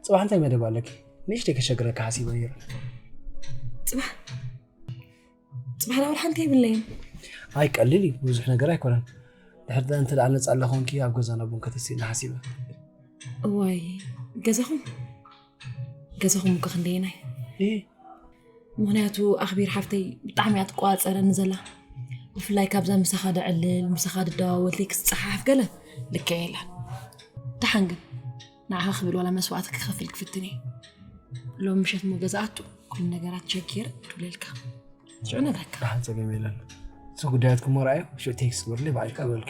ጽባሕ እንታይ መደብ ኣለኪ? ንእሽተይ ከሸግረካ ሓሲበ ነይረ። ጽባሕ ጽባሕ ዳውል ሓንቲ የብለይን። ኣይ ቀሊል እዩ፣ ብዙሕ ነገር ኣይኮነን። ድሕር እንተ ደኣ ነጻ ኣለኹንኪ ኣብ ገዛና ቡን ከተስኢና ሓሲበ። እዋይ ገዛኹም ገዛኹም እኮ ክንደየናይ። ይህ ምክንያቱ ኣኽቢር ሓፍተይ ብጣዕሚ እያ ትቆፃፀረኒ ዘላ። ብፍላይ ካብዛ ምሳኻ ደዕልል ምሳኻ ድደዋወል ቴክስት ፀሓፍ ገለ ልክዕ የላን። ደሓን ግን ንዓኻ ክብል ዋላ መስዋዕቲ ክኸፍል ክፍትን እየ። ሎም ምሸት ሞ ገዛ ኣቱ ኩሉ ነገራት ቸኪር ትብለልካ ሽዑ ነግረካ። ደሓን ጸገም የለን። እሱ ጉዳያትኩም ወርኣዮ ሽዑ ቴክስት ግበርለይ ባዕልካ በልኩ።